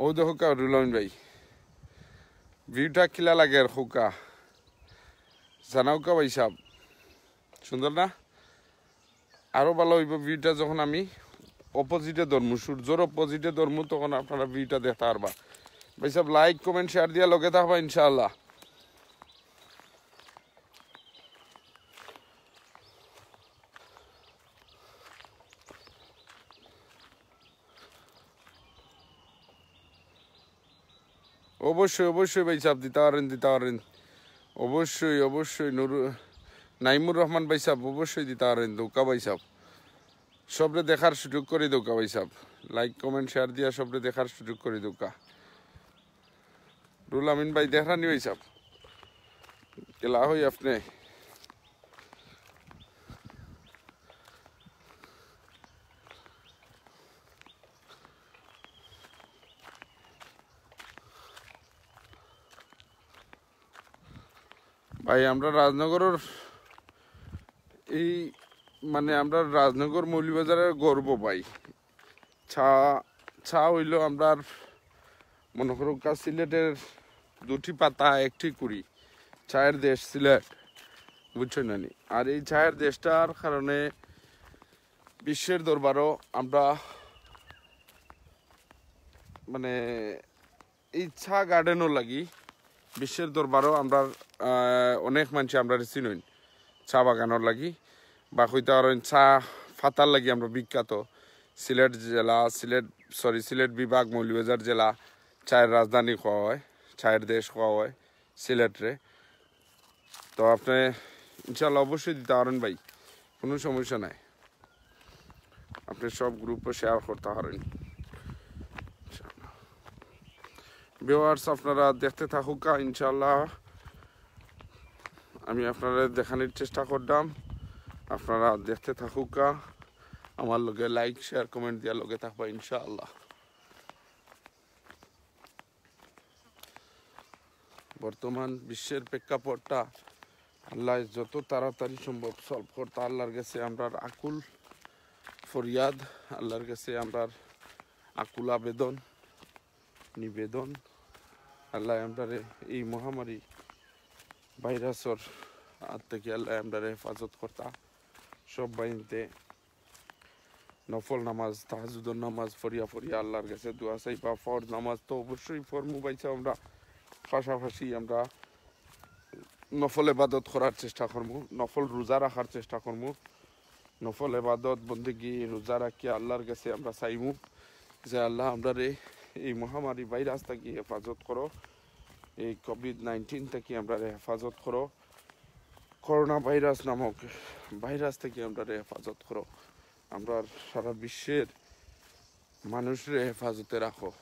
অউ দেখউক্কা রুহুল আমিন ভাই, ভিউটা কিলা লাগের কউক্কা, জানাউক্কা ভাইসাব, সুন্দর না? আরো ভালা অইবো ভিউটা যখন আমি অপোজিটে ধরমু, সূর্যর অপোজিটে ধরমু, তখন আপনারা ভিউটা দেখতা পারবা। ভাইসাব, লাইক, কমেন্ট, শেয়ার দিয়া লগে থাকবা ইনশাআল্লাহ। অবশ্যই, অবশ্যই ভাইসাব, দিতা পারইন, দিতা পারইন। অবশ্যই, অবশ্যই। নুরু-, নাইমুর রহমান ভাইসাব, অবশ্যই দিতা পারইন, দউক্কা ভাইসাব। সবরে দেখার সুযোগ করি দউক্কা ভাইসাব। লাইক, কমেন্ট, শেয়ার দিয়া সবরে দেখার সুযোগ করি দউক্কা। রুহুল আমিন ভাই, দেখরা নি ভাইসাব? কিলা অই আপনে? ভাই, আমরা রাজনগরর এই, মানে, আমরা রাজনগর মৌলভীবাজারের গর্ব ভাই। চা, চা অইলো আমরার, মনে করউক্কা, সিলেটের দুটি পাতা একটি কুড়ি, চায়ের দেশ সিলেট, বুঝছইন না নি? আর এই চায়ের দেশটার কারণে বিশ্বের দরবারও আমরা, মানে, এই চা গার্ডেনর লাগি বিশ্বের দরবারও আমরার, আহ, অনেক মানষে আমরারে চিনইন চা বাগানর লাগি, বা কইতা পারইন চা পাতার লাগি আমরা বিখ্যাত। সিলেট জেলা, সিলেট, সরি, সিলেট বিভাগ, মৌলভীবাজার জেলা চায়ের রাজধানী কওয়া অয়, চায়ের দেশ কওয়া অয় সিলেটরে। তো আপনে ইনশাআল্লাহ অবশ্যই দিতা পারইন ভাই, কুনু সমস্যা নাই। আপনে সব গ্রুপো শেয়ার করতা পারইন। ভিউয়ার্স, আপনারা দেখতে থাকুক্কা, ইনশাআল্লাহ আমি আপনারারে দেখানির চেষ্টা কররাম। আপনারা দেখতে থাকুক্কা, আমার লগে লাইক, শেয়ার, কমেন্ট দিয়া লগে থাকবা ইনশাআল্লাহ। বর্তমান বিশ্বের প্রেক্ষাপটটা আল্লায় যত তাড়াতাড়ি সম্ভব সলভ করতা, আল্লার গেছে আমরার আকুল ফরিয়াদ, আল্লার গেছে আমরার আকুল আবেদন, নিবেদন। আল্লায় আমরারে এই মহামারী ভাইরাসর হাত থাকি আল্লায় আমরারে হেফাজত করতা। সব বাহিনীতে নফল নামাজ, তাহাজ্জুদর নামাজ পড়িয়া পড়িয়া আল্লার গেছে দোয়া চাইবা। ফরজ নামাজ তো অবশ্যই পড়মু ভাইসাব আমরা, পাশাপাশি আমরা নফল ইবাদত করার চেষ্টা করমু, নফল রোজা রাখার চেষ্টা করমু। নফল ইবাদত, বন্দেগি, রোজা রাখিয়া আল্লার গেছে আমরা চাইমু যে, "আল্লাহ, আমরারে এই মহামারী ভাইরাস থাকি হেফাজত করো, এই কোভিড নাইনটিন থাকি আমরারে হেফাজত করো, করোনা ভাইরাস নামক ভাইরাস থাকি আমরারে হেফাজত করো।" আমরার সারা বিশ্বের মানুষরে হেফাজতে রাখো।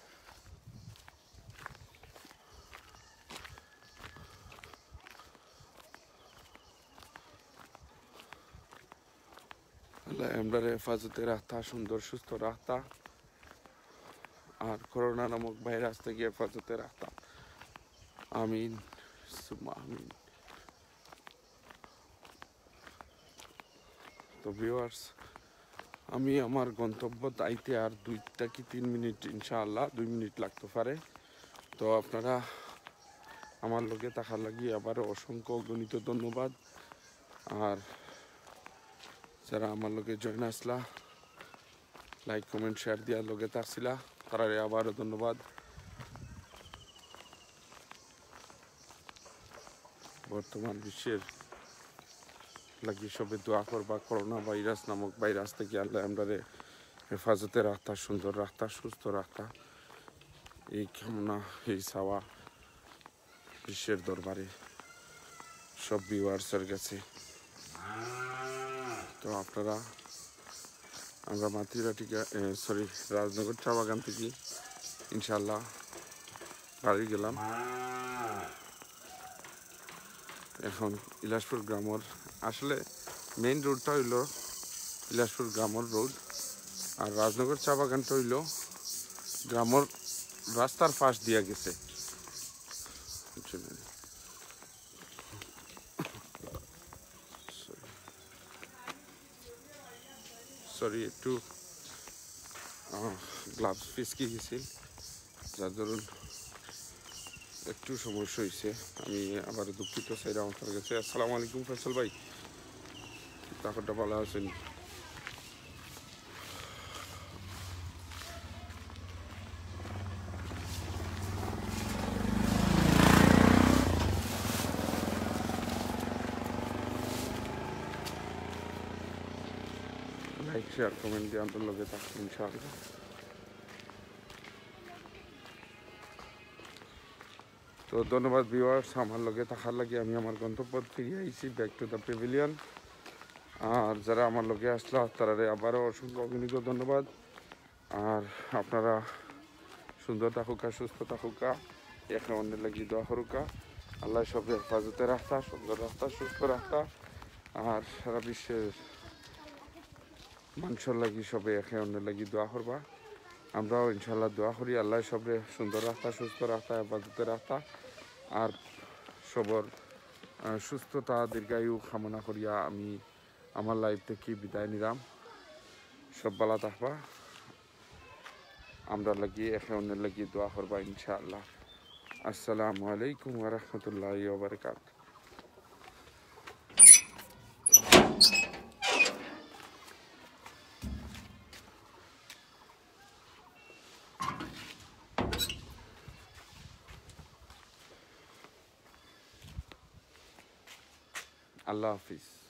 আল্লাহ আমরারে হেফাজতে রাখতা, সুন্দর সুস্থ রাখতা, আর করোনা নামক ভাইরাস থাকি হেফাজতে রাখতা। আমিন, সুম্মা আমিন। তো ভিউয়ার্স, আমি আমার গন্তব্যত আইতে আর দুই থাকি তিন মিনিট, ইনশাআল্লাহ দুই মিনিট লাগতে পারে। তো আপনারা আমার লগে থাকার লাগি আবারও অসংখ্য অগণিত ধন্যবাদ। আর যারা আমার লগে জয়েন আসলা, লাইক, কমেন্ট, শেয়ার দিয়া লগে থাকছিলা, তারারে আবারও ধন্যবাদ। বর্তমান বিশ্বের লাগি সবে দোয়া করবা, করোনা ভাইরাস নামক ভাইরাস থাকি আল্লাহ আমরারে হেফাজতে রাখতা, সুন্দর রাখতা, সুস্থ রাখতা, এই কামনা, এই চাওয়া বিশ্বের দরবারে সব ভিউয়ার্সের কাছে। তো আপনারা, আমরা মাতৃরাটিকা, এ, সরি, রাজনগর চা বাগান থাকি ইনশাআল্লাহ বাড়ি গেলাম। এখন ইলাসপুর গ্রামর, আসলে মেইন রোডটা অইলো ইলাসপুর গ্রামর রোড, আর রাজনগর চা বাগানটা অইলো গ্রামর রাস্তার পাশ দিয়া গেছে। সরি, একটু গ্লাভস ফিসকি গেছিল, যার দরুন একটু সমস্যা হইছে। আমি আবার দুঃখিত চাইরাম আপনার কাছে। আসসালামু আলাইকুম ফয়সাল ভাই, তারপরটা ভালো আছেন? লাইক, শেয়ার, কমেন্ট দিয়া আমরার লগে থাকবেন ইনশাআল্লাহ। তো ধন্যবাদ ভিউয়ার্স, আমার লগে থাকার লাগি। আমি আমার গন্তব্যত ফিরিয়া আইছি, back to the pavilion। আর যারা আমার লগে আসলা, তারারে আবারও অসংখ্য অগণিত ধন্যবাদ। আর আপনারা সুন্দর থাকুক্কা, সুস্থ থাকুক্কা, একে অন্যের লাগি দোয়া করুক্কা। আল্লাহ সবরে হেফাজতে রাখতা, সুন্দর রাখতা, সুস্থ রাখতা। আর সারা বিশ্বের মানুষর লাগি সবে একে অন্যের লাগি দোয়া করবা। আমরাও ইনশাআল্লাহ দোয়া করি, আল্লাহ সবরে সুন্দর রাখতা, সুস্থ রাখতা, হেফাজতে রাখতা। আর সবর, আহ, সুস্থতা, দীর্ঘায়ু কামনা করিয়া আমি আমার লাইভ থাকি বিদায় নিলাম। সব ভালা থাকবা, আমরার লাগি একে অন্যের লাগি দোয়া করবা ইনশাআল্লাহ। আসসালামু আলাইকুম ওয়া রাহমাতুল্লাহি ওয়া বারাকাতুহু। আল্লাহ হাফিজ।